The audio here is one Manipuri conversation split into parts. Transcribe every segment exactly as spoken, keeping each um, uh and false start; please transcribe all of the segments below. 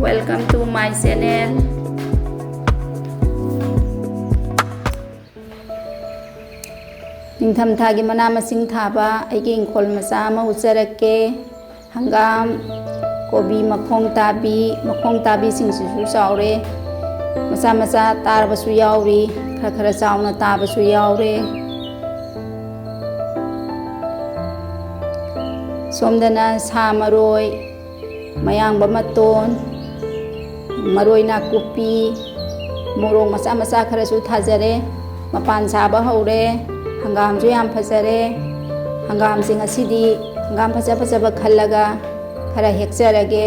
Welcome to my channel. ꯅꯤꯡꯊꯝꯊꯥꯒꯤ ꯃꯅꯥ ꯃꯁꯤꯡ ꯊꯥꯕ ꯑꯩꯒꯤ ꯏꯪꯈꯣꯜ ꯃꯆꯥ ꯑꯃ ꯎꯠꯆꯔꯛꯀꯦ꯫ ꯍꯪꯒꯥꯝ, ꯀꯣꯕꯤ ꯃꯈꯣꯡ ꯇꯥꯕꯤ, ꯃꯈꯣꯡ ꯇꯥꯕꯤꯁꯤꯡꯁꯤꯁꯨ ꯆꯥꯎꯔꯦ꯫ ꯃꯆꯥ ꯃꯆꯥ ꯇꯥꯔꯕꯁꯨ ꯌꯥꯎꯔꯤ, ꯈꯔ ꯈꯔ ꯆꯥꯎꯅ ꯇꯥꯕꯁꯨ ꯌꯥꯎꯔꯦ꯫ ꯁꯣꯝꯗꯅ ꯁꯥ ꯃꯔꯣꯏ, ꯃꯌꯥꯡꯕ ꯃꯇꯣꯟ, ꯃꯔꯣꯏ ꯅꯥꯀꯨꯞꯄꯤ, ꯃꯣꯔꯣꯛ ꯃꯆꯥ ꯃꯆꯥ ꯈꯔꯁꯨ ꯊꯥꯖꯔꯦ꯫ ꯃꯄꯥꯟ ꯁꯥꯕ ꯍꯧꯔꯦ꯫ ꯍꯪꯒꯥꯝꯁꯨ ꯌꯥꯝ ꯐꯖꯔꯦ꯫ ꯍꯪꯒꯥꯝꯁꯦ ꯉꯁꯤꯗꯤ ꯍꯪꯒꯥꯝ ꯐꯖ ꯐꯖꯕ ꯈꯜꯂꯒ ꯈꯔ ꯍꯦꯛꯆꯔꯒꯦ꯫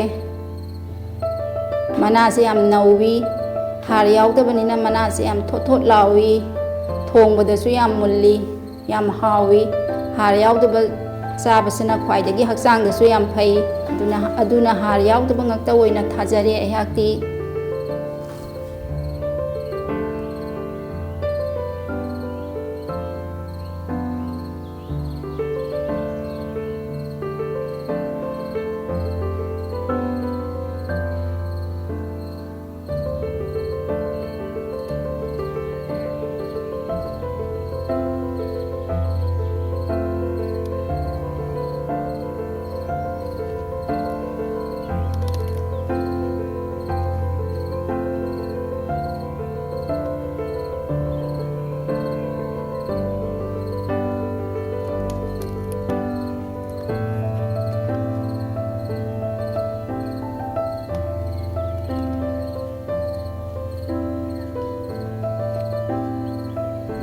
ꯃꯅꯥꯁꯦ ꯌꯥꯝ ꯅꯧꯋꯤ꯫ ꯍꯥꯔ ꯌꯥꯎꯗꯕꯅꯤꯅ ꯃꯅꯥꯁꯦ ꯌꯥꯝ ꯊꯣꯠ ꯊꯣꯠ ꯂꯥꯎꯋꯤ꯫ ꯊꯣꯡꯕꯗꯁꯨ ꯌꯥꯝ ꯃꯨꯜꯂꯤ꯫ ꯌꯥꯝ ꯍꯥꯎꯋꯤ꯫ ꯍꯥꯔ ꯌꯥꯎꯗꯕ ꯆꯥꯕꯁꯤꯅ ꯈ꯭ꯋꯥꯏꯗꯒꯤ ꯍꯛꯆꯥꯡꯗꯁꯨ ꯌꯥꯝ ꯐꯩ꯫ ꯑꯗꯨꯅ, ꯑꯗꯨꯅ ꯍꯥꯔ ꯌꯥꯎꯗꯕ ꯉꯥꯛꯇ ꯑꯣꯏꯅ ꯊꯥꯖꯔꯦ ꯑꯩꯍꯥꯛꯇꯤ꯫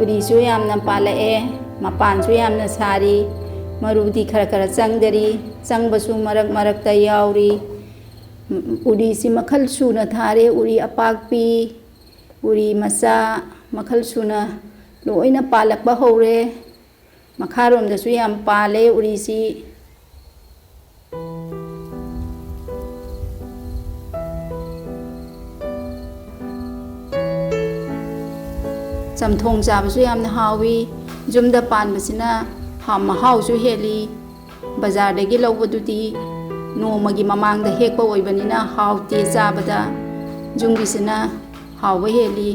ꯎꯔꯤꯁꯨ ꯌꯥꯝꯅ ꯄꯥꯜꯂꯛꯑꯦ, ꯃꯄꯥꯟꯁꯨ ꯌꯥꯝꯅ ꯁꯥꯔꯤ, ꯃꯔꯨꯗꯤ ꯈꯔ ꯈꯔ ꯆꯪꯗꯔꯤ, ꯆꯪꯕꯁꯨ ꯃꯔꯛ ꯃꯔꯛꯇ ꯌꯥꯎꯔꯤ꯫ ꯎꯔꯤꯁꯤ ꯃꯈꯜ ꯁꯨꯅ ꯊꯥꯔꯦ, ꯎꯔꯤ ꯑꯄꯥꯛꯄꯤ, ꯎꯔꯤ ꯃꯆꯥ, ꯃꯈꯜ ꯁꯨꯅ ꯂꯣꯏꯅ ꯄꯥꯜꯂꯛꯄ ꯍꯧꯔꯦ꯫ ꯃꯈꯥꯔꯣꯝꯗꯁꯨ ꯌꯥꯝ ꯄꯥꯜꯂꯦ ꯎꯔꯤꯁꯤ꯫ ꯆꯝꯊꯣꯡ ꯆꯥꯕꯁꯨ ꯌꯥꯝꯅ ꯍꯥꯎꯏ꯫ ꯌꯨꯝꯗ ꯄꯥꯟꯕꯁꯤꯅ ꯍꯥ-, ꯃꯍꯥꯎꯁꯨ ꯍꯦꯜꯂꯤ꯫ ꯕꯖꯥꯔꯗꯒꯤ ꯂꯧꯕꯗꯨꯗꯤ ꯅꯣꯡꯃꯒꯤ ꯃꯃꯥꯡꯗ ꯍꯦꯛꯄ ꯑꯣꯏꯕꯅꯤꯅ ꯍꯥꯎꯇꯦ ꯆꯥꯕꯗ꯫ ꯌꯨꯝꯒꯤꯁꯤꯅ ꯍꯥꯎꯕ ꯍꯦꯜꯂꯤ꯫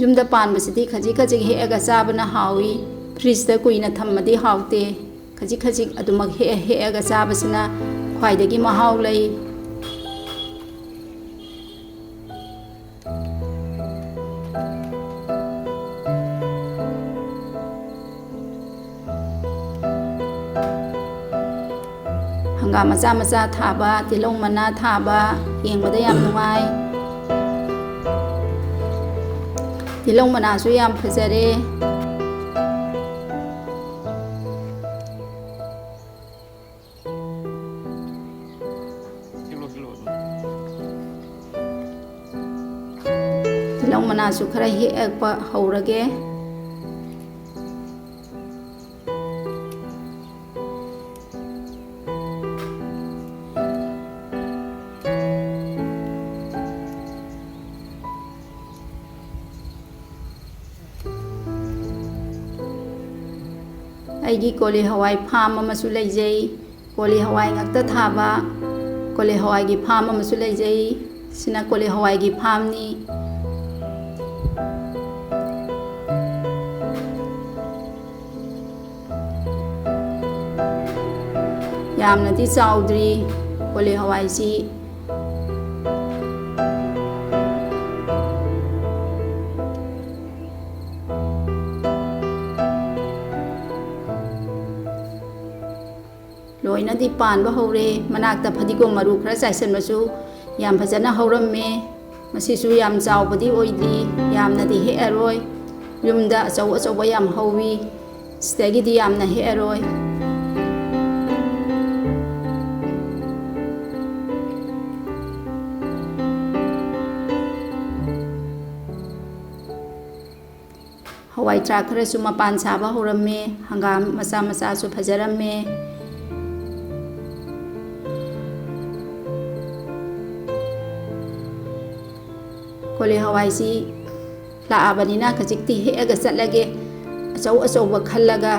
ꯌꯨꯝꯗ ꯄꯥꯟꯕꯁꯤꯗꯤ ꯈꯖꯤꯛ ꯈꯖꯤꯛ ꯍꯦꯛꯑꯒ ꯆꯥꯕꯅ ꯍꯥꯎꯏ꯫ ꯐ꯭ꯔꯤꯖꯇ ꯀꯨꯏꯅ ꯊꯝꯃꯗꯤ ꯍꯥꯎꯇꯦ꯫ ꯈꯖꯤꯛ ꯈꯖꯤꯛ ꯑꯗꯨꯃꯛ ꯍꯦꯛꯑ ꯍꯦꯛꯑꯒ ꯆꯥꯕꯁꯤꯅ ꯈ꯭ꯋꯥꯏꯗꯒꯤ ꯃꯍꯥꯎ ꯂꯩ꯫ ꯍꯪꯒꯥꯝ ꯃꯆꯥ ꯃꯆꯥ ꯊꯥꯕ, ꯇꯤꯜꯍꯧ ꯃꯅꯥ ꯊꯥꯕ, ꯌꯦꯡꯕꯗ ꯌꯥꯝ ꯅꯨꯡꯉꯥꯏ꯫ ꯇꯤꯜꯍꯧ ꯃꯅꯥꯁꯨ ꯌꯥꯝ ꯐꯖꯔꯦ꯫ ꯇꯤꯜꯍꯧ ꯃꯅꯥꯁꯨ ꯈꯔ ꯍꯦꯛꯄ ꯍꯧꯔꯒꯦ꯫ ꯑꯩꯒꯤ ꯀꯣꯂꯤ ꯍꯋꯥꯏ ꯐꯥꯝ ꯑꯃꯁꯨ ꯂꯩꯖꯩ꯫ ꯀꯣꯂꯤ ꯍꯋꯥꯏ ꯉꯥꯛꯇ ꯊꯥꯕ ꯀꯣꯂꯤ ꯍꯋꯥꯏꯒꯤ ꯐꯥꯝ ꯑꯃꯁꯨ ꯂꯩꯖꯩ꯫ ꯁꯤꯅ ꯀꯣꯂꯤ ꯍꯋꯥꯏꯒꯤ ꯐꯥꯝꯅꯤ꯫ ꯌꯥꯝꯅꯗꯤ ꯆꯥꯎꯗ꯭ꯔꯤ ꯀꯣꯂꯤ ꯍꯋꯥꯏꯁꯤ꯫ ꯂꯣꯏꯅꯗꯤ ꯄꯥꯟꯕ ꯍꯧꯔꯦ꯫ ꯃꯅꯥꯛꯇ ꯐꯗꯤꯒꯣꯝ ꯃꯔꯨ ꯈꯔ ꯆꯥꯏꯁꯤꯟꯕꯁꯨ ꯌꯥꯝ ꯐꯖꯅ ꯍꯧꯔꯝꯃꯦ꯫ ꯃꯁꯤꯁꯨ ꯌꯥꯝ ꯆꯥꯎꯕꯗꯤ ꯑꯣꯏꯗ꯭ꯔꯤ, ꯌꯥꯝꯅꯗꯤ ꯍꯦꯛꯑꯔꯣꯏ꯫ ꯌꯨꯝꯗ ꯑꯆꯧ ꯑꯆꯧꯕ ꯌꯥꯝ ꯍꯧꯋꯤ, ꯁꯤꯗꯒꯤꯗꯤ ꯌꯥꯝꯅ ꯍꯦꯛꯑꯔꯣꯏ꯫ ꯍꯋꯥꯏ ꯊ꯭ꯔꯥꯛ ꯈꯔꯁꯨ ꯃꯄꯥꯟ ꯁꯥꯕ ꯍꯧꯔꯝꯃꯦ, ꯍꯪꯒꯥꯝ ꯃꯆꯥ ꯃꯆꯥꯁꯨ ꯐꯖꯔꯝꯃꯦ꯫ ꯀꯣꯂꯤ ꯍꯋꯥꯏꯁꯤ ꯂꯥꯛꯑꯕꯅꯤꯅ ꯈꯖꯤꯛꯇꯤ ꯍꯦꯛꯑꯒ ꯆꯠꯂꯒꯦ, ꯑꯆꯧ ꯑꯆꯧꯕ ꯈꯜꯂꯒ꯫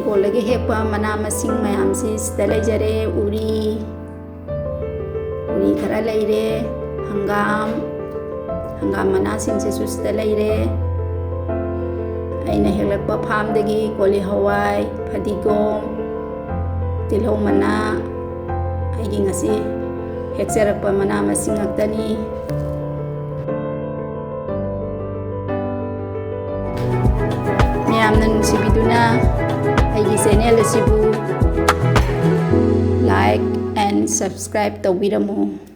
ꯍꯤꯡꯒꯣꯜꯗꯒꯤ ꯍꯦꯛꯄ ꯃꯅꯥ ꯃꯁꯤꯡ ꯃꯌꯥꯝꯁꯤ ꯁꯤꯗ ꯂꯩꯖꯔꯦ꯫ ꯎꯔꯤ, ꯎꯔꯤ ꯈꯔ ꯂꯩꯔꯦ, ꯍꯪꯒꯥꯝ, ꯍꯪꯒꯥꯝ ꯃꯅꯥꯁꯤꯡꯁꯤꯁꯨ ꯁꯤꯗ ꯂꯩꯔꯦ꯫ ꯑꯩꯅ ꯍꯦꯛꯂꯛꯄ ꯐꯥꯝꯗꯒꯤ ꯀꯣꯂꯤ ꯍꯋꯥꯏ, ꯐꯗꯤꯒꯣꯝ, ꯇꯤꯜꯍꯧ ꯃꯅꯥ, ꯑꯩꯒꯤ ꯉꯁꯤ ꯍꯦꯛꯆꯔꯛꯄ ꯃꯅꯥ ꯃꯁꯤꯡ ꯉꯥꯛꯇꯅꯤ꯫ ꯃꯌꯥꯝꯅ ꯅꯨꯡꯁꯤꯕꯤꯗꯨꯅ ꯑꯩꯒꯤ ꯆꯦꯅꯦꯜ ꯑꯁꯤꯕꯨ like and subscribe ꯇꯧꯕꯤꯔꯝꯃꯨ꯫